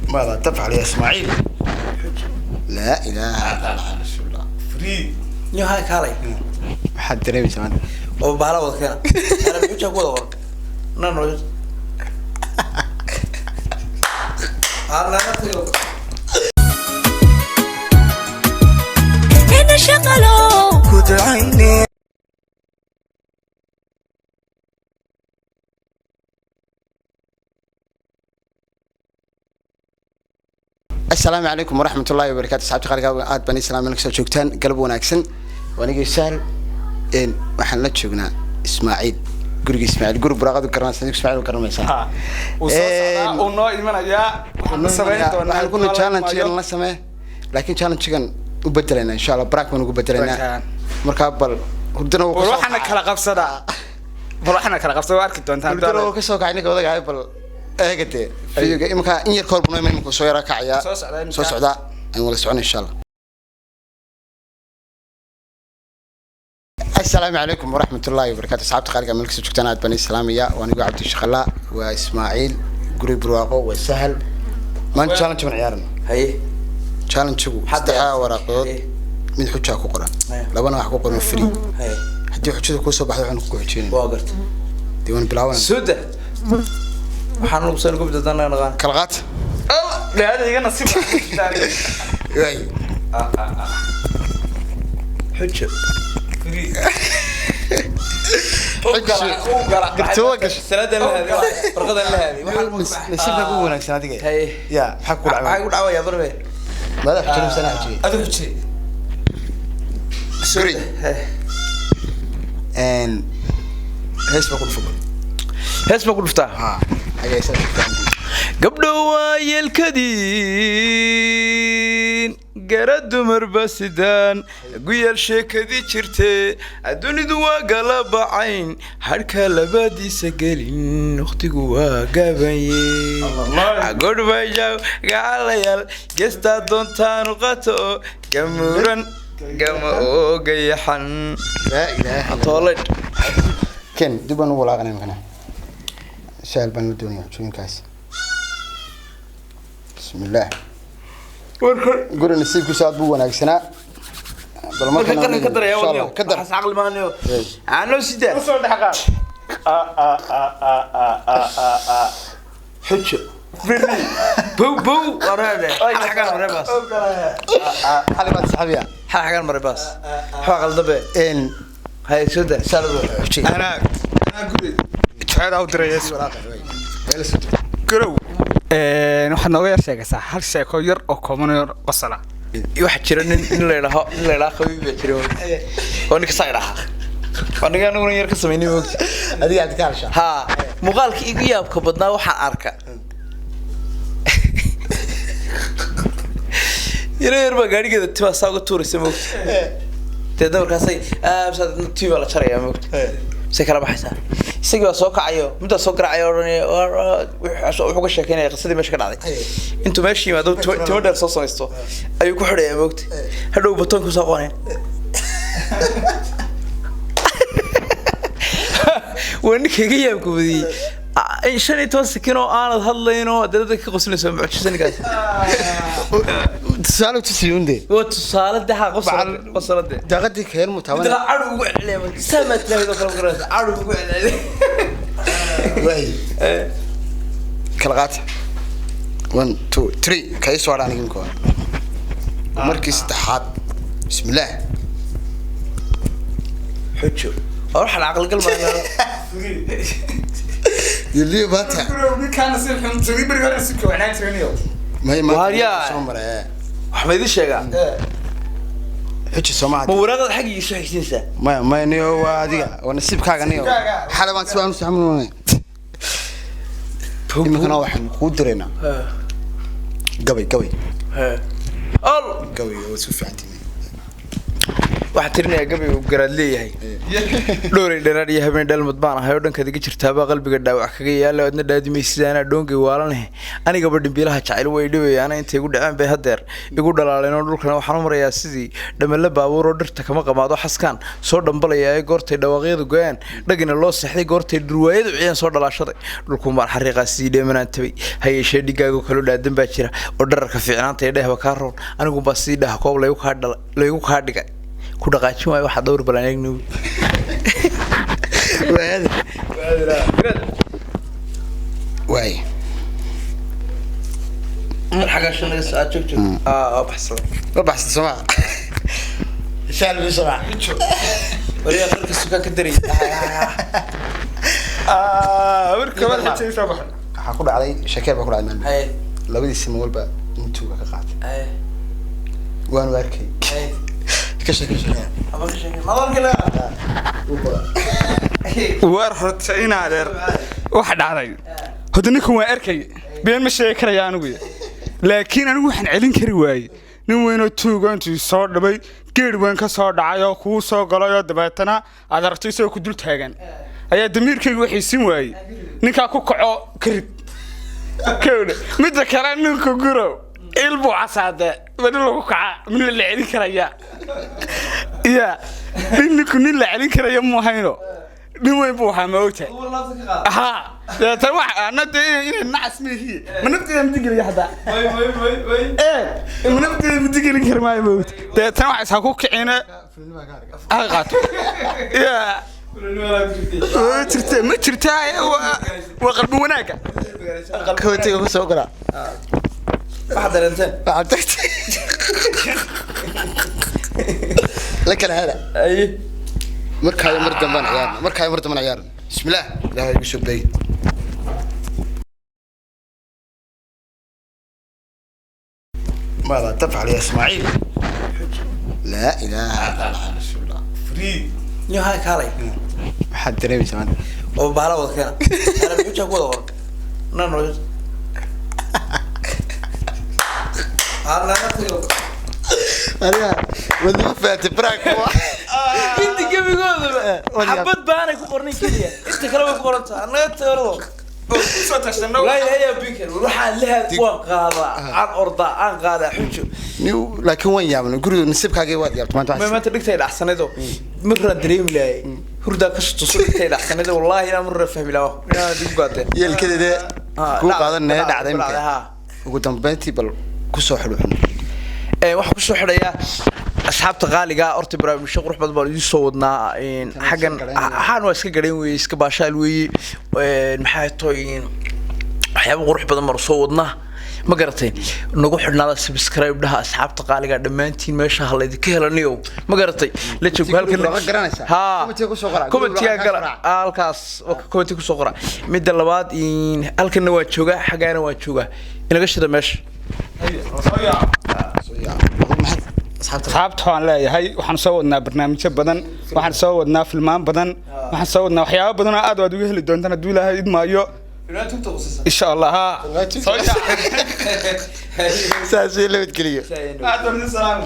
ماذا تفعل يا اسماعيل؟ لا اله الا الله، رسول الله. Free. Niyo hay kaalay. Maxaad dareemaysaa maanta? Oo bahala wada keena. Ana xuja ku wada qoran. No. Alla tago. إن شغلوا Ku ducayne. Asalaamu calaykum waraxmat ullahi wabarakatu. Asxaabta qaaliga, aad baan islaam meel kasoo joogtaan, galab wanaagsan. Waa sahal een waxaan la joognaa Ismaaciil, guriga Ismaaciil, guri buraaqadu garanaysa, ismaaciil garanaysaa. Uu soo socdaa, uu noo imanayaa. Waxaan ku samayn doonaa waxaan kuna challenge la samee, laakiin challenge-gan u bedelaynaa insha Allah, baraak baan ugu bedelaynaa. Barakaan. Markaa bal hurdana wuu Bal kasoo waxaana kala qabsadaa, bal waxaana kala qabsadaa, waa arki doontaan. Hurdana wuu kasoo kacay ninka odagahay. Bal eega dee videoga iminka in yar kahor buu noo iman, iminka soo yaraa kacayaa. Soo socdaa iminka. Soo socdaa, aan wada socon insha Allah. Asalaamu calaykum waraxmat ullaahi wabarakatu. Asxaabta qaaliga, meel kasoo joogtaan, aad baan idin salaamaya. Waa anigo Cabdishaqala, waa Ismaaciil, guri barwaaqo, waa Sahal. Maanta challenge baan ciyaarana. Haye. Challenge-gu Hadda saddexdaa waraaqood Haye. mid xujaa ku qoran, Haye. labana wax ku qoran free. Haye. Haddii xujada kuu soo baxdo, waxaan ku xujeynayna. Waa garta. Dee waan bilaabanayna. Suda. Waxaan ugu soo gubta dan naqaan. Kala qaata. Dhaada iga nasiib. Waay. Xujo. Free. Dirtoo gashay. Saladan la haaday. Warqadan la haaday. Waxaan nasiibka kugu wanaagsan adiga. Haye. Ya, maxaa ku Waxay dhacay? ku dhacayaa barbe. Madax xujada sana xujiyey. Adigu xujiyey. Guri een hees baa ku dhufo. Hees baa ku dhuftaa. Ha, ayaa heesaa ku. Gabdho waa yeelkadiin, gara dumarba sidaan guyal sheekadii jirte, adunidu waa gala bacayn, hadhka labadiisa gelin, wakhtigu waa gaabanye, godhbayaw gacalayaal, geestaa doontaanu qato oo gamuuran gama oo gayaxan. Laa ilaaha illa. Tooled. Ken dib baan ugu walaaqanay makana. Sahal baan la doonaya xujooyinkaas. Bismillaah. Guri nasiibkiisu aad buu wanaagsanaa. Bal marka markan kan ka daraya. Insha Allah, ka dar. Waxaas caqli maanayo aanoo sidaa. Usoo dhex qaad. Xujo. Free. Bow bow wareede xagan maray baas. Xali baad saxabiya. Xagan maray baas, waxa qaldabe. Een hay soo daa saalad xujay. Anaa guri jecel u diraya. Meel soo. Garow, waxaad nooga yar sheegaysaa hal sheeko yar oo kooban oo yar qosala. Waxa jira nin la yidhaaho Khabiib baa jira oo ninka saa idhaha, oo ninka aniguna yar ka samaynay, moogta. Adiga aad ka halshaa. Ha, muuqaalka igu yaabka badnaa waxaan arka yaro yar baa gaadhigeeda timaa saa uga tuuraysa, moogta. Deedna markaasay tii baa la jarayaa, moogta, say kala baxaysaa. Isagii baa soo kacayo, middaa soo garacayo, odhanaya wuxuu ka sheekeynaya qisadii meesha ka dhacday. Intuu meesha yimaado, timo dheer soo samaysto ayuu ku xidhayaa, moogta. Hadhow batoonku soo qoonaya. Waa ninka iga yaabka badiyey. In 15 sakin oo aanad hadlayn oo haddana dadka ka qoslinayso, mucjiso ninkaas. Tusaale tusiyuunde. Waa tusaale de, ha qosolade. Daaqadii keen mu taaban. Midla cadhu ugu celceliya, saamaad tiraahdo kala garanaysa, cadhu ugu celceliya. Waay. Kala qaata. One, two, three. Ka ii soo hadha aniga imika waa. Markii saddexaad. Bismillaah. Xujo waa waxaan caqligal maaha. Yeliyo baata. Ninkaa nasiib xun sugii beri hore nasiibka wanaan jiraniyo. May maanta Waaryaa. soo maray. Wax ma idin sheegaa? Xuji soo Ma maaha. waraaqada xaggiisa xigsiinaysaa? Maya maya, niyo waa adiga, waa nasiibkaaga niyo. Nasiibkaaga. Xalay baan si waan u saxmanay. Iminkana waxaan kuu diraynaa gabay, gabay. Ol. Gabay oo isku fiican tihiin. Waxaan tirinayaa gabay uu garaad leeyahay. Dhowray dharaar iyo habeen dhalmad baan ahay oo dhankaad iga jirtaabaa qalbiga dhaawac kaga yaala, adna dhaadimay sidaanaa dhoongay waalaneh. Anigaba dhimbiilaha jacayl way dhibayaana, intay igu dhaceen bay hadeer igu dhalaaleen oo dhulkana waxaan u marayaa sidii dhamale baabuur oo dhirta kama qamaado xaskaan soo dhambalaya ee goortay dhawaaqyadu go-aan dhagina loo seexday, goortay dhurwaayadu ciyaan soo dhalaashaday dhulkumaan xariiqaa sidii dheemanaan tabay. Ha yeeshee dhigaago kaloo dhaadan baa jira oo dhararka fiicnaanta ee dhehba kaa roon, anigunbaa sidii dhaha koob laygu kaa dhala laygu kaa dhigay ku dhaqaajin waayo. Waxaa dhowr balan eegno. Waay. Xaggaa shanaga soo joog joog aa baxsaday. Ma baxsan soo maa shaal bi soo wariyaa qarka sukaan ka daray. Warka madaxa jey soo baxay. Waxaa ku dhacday shekeer baa ku dhacday maalin. Haye. Labadii simo walba intuuga ka qaatay. Haye. Waanu arkay. Haye. Ka sheekay sheekada. Ama ka sheekay madalka laga. War horta inaadeer waxa dhacday horta ninkan waa arkay, been ma sheegi karaya anigu, laakiin anigu waxaan celin kari waayey nin weynoo tuuga intuu soo dhabay geed weyn ka soo dhacay oo kuu soo galay oo dabeetana aad aragto isagoo ku dul taagan ayaa damiirkayga waxaysin waayey ninkaa ku kaco ka rid kowdha. Midda kale ninku gurow il buu casaade ma nin lagu kaca min la celin karaya ya nin ninku nin la celin karaya mu hayno, nin weyn buu ahaa ma ogtahay? Ha, dabeetana wax ana dee inay nacas meehiye ma nafteeda midigeliya haddaa ee ma nafteeda midigelin kari maayo ma ogta. Dabeetana wax isha ku kicine ha qaato ya ma jirta, ma jirtaa, waa qalbi wanaagga. Kootiga ku soo qoraa. Waxaad dareenteen. Waxaad tagtay la kala hada. Aye. Markaayo mar dambaan ciyaarna, markaayo mar dambaan ciyaarna. Bismillaah, ilaahay igu soo beegi. ماذا تفعل يا اسماعيل؟ لا اله الا الله رسول الله. Niyo hay kaalay. Maxaad dareemaysaa maanta? Oo bahala wada keena ana xuja ku wada qoran nan no adiga wadma faatay braak. Inta gebigoodaba xabad baanay ku qornay keliya, inta kale way ku qorantaa annaga teerado. Soo tashano. Walaahi hayaa biker waxaan lahaad waan qaadaa aan ordaa aan qaadaa xujo. Laakiin waan yaabnay guriga nasiibkaagii waad yaabtay maanta. Ma maanta dhigtay dhaxsanayd oo maraan dareemi lahay hurdaa ka tuso dhigtay dhaxsanayd, wallaahi inaan marraa fahmi lahaa inaan dib u gaadeen. Yeelkadeeda kuu qaadan dhacday imika. Ha. Ugu dambeyntii bal kusoo xidho xun. Waxaan kusoo xidhayaa asxaabta qaaliga ah, horta barnaamijyo qurux badan baan idiin soo wadnaa xaggan waxaan waa iska garan weeye, iska baashaal weeye, maxaa toy waxyaabo qurux badan baan soo wadnaa, ma garatay? Nagu xidhnaada, subscribe dhaha asxaabta qaaliga dhammaantiin, meesha ha laydinka helaniyo, ma garatay? La joog halkan. Waa garanaysaa. Ha. Commentiga kusoo qora. Commentiga gala halkaas oo commentiga kusoo qora. Midda labaad halkanna waa joogaa, xaggaana waa joogaa, inaga shida meesha. Asxaabta. Asxaabta waxaan leeyahay waxaan soo wadnaa barnaamijyo badan, waxaan soo wadnaa filmaan badan, waxaan soo wadnaa waxyaabo badan oo aad aad uga heli doontaan hadduu ilaahay idmaayo insha allah. Ha soo saas nabadgeliyo. Aad baan idin salaamay.